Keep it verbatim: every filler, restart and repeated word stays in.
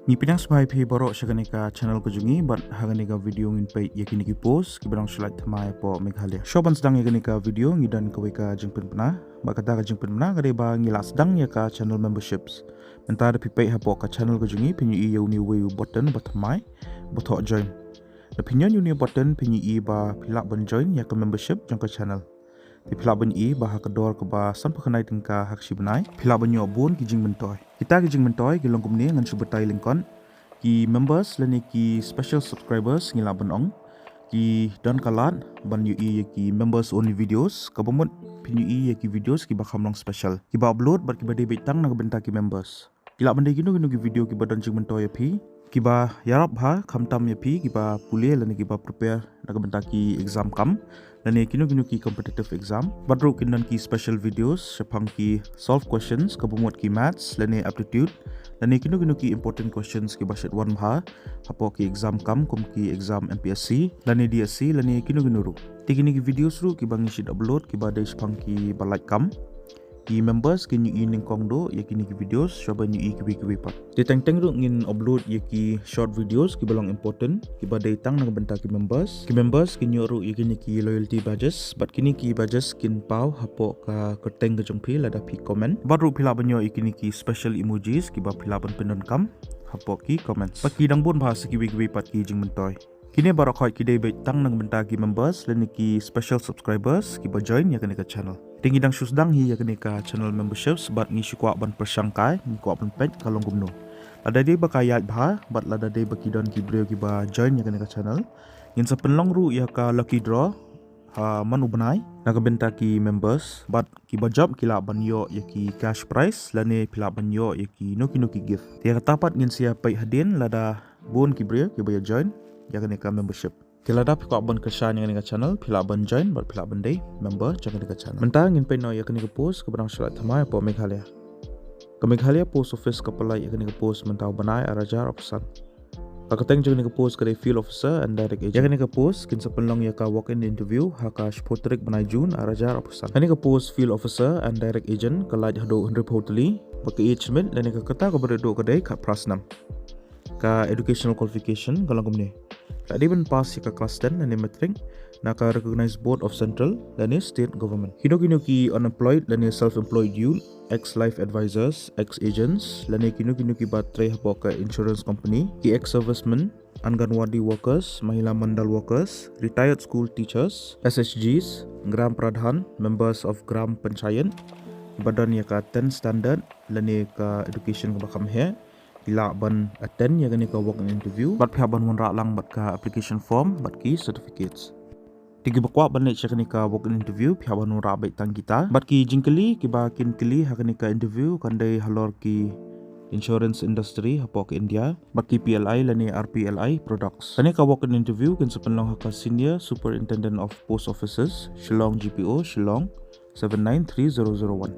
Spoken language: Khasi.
Ngi pdiang sngewbha ïa phi baroh sha kane ka channel ka jong ngi, bad ha kane ka video ngin peit ïa kine ki post kiba dang shu lait thymmai hapoh Meghalaya. Shuwa ban sdang ïa kane ka video ngi don kawei ka jingpynbna, bad kata ka jingpynbna ka dei ba ngi la sdang ïa ka channel memberships. Mynta da phi peit hapoh ka channel ka jong ngi phin ïohi ïa une uwei u button ba thymmai ba thoh join. Da phin ñion ïa une u button phin ïohi ba phi lah ban join ïa ka membership jong ka channel. Te phi lah ban ïohi ba ha ka dor kaba sanphew khyndai tyngka ha ka shi bnai phi lah ban ïoh bun ki jingmyntoi. Kita ki jingmyntoi ki long kumne, ngan shu batai lyngkot. Ki members lane ki special subscribers ngi lah ban ong ki don ka lad ban ïohi ïa ki members only videos, kaba mut phin ïohi ïa ki videos kiba kham long special, kiba upload bad kiba dei beit tang na ka bynta ki members. Ki lah ban dei kino kino ki video kiba don jingmyntoi ïa phi, kiba ïarap bha khamtam ïa phi kiba pule lane kiba prepare na ka bynta ki exam kam lane kino kino ki competitive exam. Bad ruh kin don ki special videos shaphang ki solve questions kaba mut ki maths lane aptitude, lane kino kino ki important questions kiba shait wan bha hapoh ki exam kam, kum ki exam M P S C lane D S C lane kino kino ruh. Te kine ki videos ruh kiba ngi shait upload kiba dei shaphang kiba lait kam. Ki members kin ïohi nyngkong duh ïa kine ki videos shuwa ban ïohi kiwei kiwei pat. Te teng teng ruh ngin upload ïa ki short videos kiba long important, kiba dei tang na ka bynta ki members. Ki members kin ïoh ruh ïa kine ki loyalty badges, bad kine ki badges kin paw hapoh ka kyrteng ka jong phi lada phi comment. Bad ruh phi lah ban ïoh ïa kine ki special emojis kiba phi lah ban pyndonkam hapoh ki comments. Bad ki dang bun bha sa kiwei kiwei pat ki jingmyntoi. Kine baroh khoit ki dei beit tang na ka bynta ki members lane ki special subscribers kiba join ïa kane ka channel. Te ngi dang shu sdang hi ïa kane ka channel memberships bad ngi shu kwah ban pyrshang kai, ngi kwah ban peit ka long kumno. Lada dei ba ka ïaid bha bad lada dei ba ki don ki briew kiba join ïa kane ka channel, ngin sa pynlong ruh ïa ka lucky draw ha man u bnai na ka bynta ki members, bad kiba jop ki lah ban ïoh ïa ki cash prize lane phi lah ban ïoh ïa kino kino ki gift. Te ïa kata pat ngin sa ïa peit hadien lada bun ki briew kiba ïa join ïa kane ka membership. Te lada phi kwah ban kyrshan ïa kane ka channel phi lah ban join bad phi lah ban dei member jong kane ka channel. Mynta ngin peit noh ïa kane ka post kaba dang shu lait thymmai hapoh Meghalaya. Ka Meghalaya Post Office ka pynlait ïa kane ka post mynta u bnai ar hajar arphew san. Ka kyrteng jong kane ka post ka dei Field Officer and Direct Agent. Ïa kane ka post kin sa pynlong ïa ka walk-in interview ha ka shiphew tarik bnai June ar hajar arphew san. Kane ka post Field Officer and Direct Agent ka lait haduh hynriewphew tylli, bad ka age limit lane ka rta kaba rit duh ka dei khatphra snem. Ka educational qualification ka long kumne: la dei ban pass ïa ka class ten lane matric na ka recognized board of central lane state government. Kino kino ki unemployed lane self-employed youth, ex-life advisors, ex-agents, lane kino kino kiba trei hapoh ka insurance company, ki ex-servicemen, Anganwadi workers, Mahila Mandal workers, retired school teachers, S H Gs, Gram Pradhan, members of Gram Panchayat, kiba don ïa ka ten standard lane ka education kaba kham heh, ki lah ban attend ïa kane ka walk-in interview. Bad phi hap ban wanrah lang bad ka application form bad ki certificates. Te kiba kwah ban leit sha kane ka walk-in interview phi hap ban wanrah beit tang kita. Bad ki jingkylli kiba kin kylli ha kane ka interview kan dei halor ki insurance industry hapoh ka India bad ki P L I lane R P L I products. Kane ka walk-in interview kin sa pynlong ha ka Senior Superintendent of Post Offices, Shillong G P O, Shillong, seven nine three zero zero one.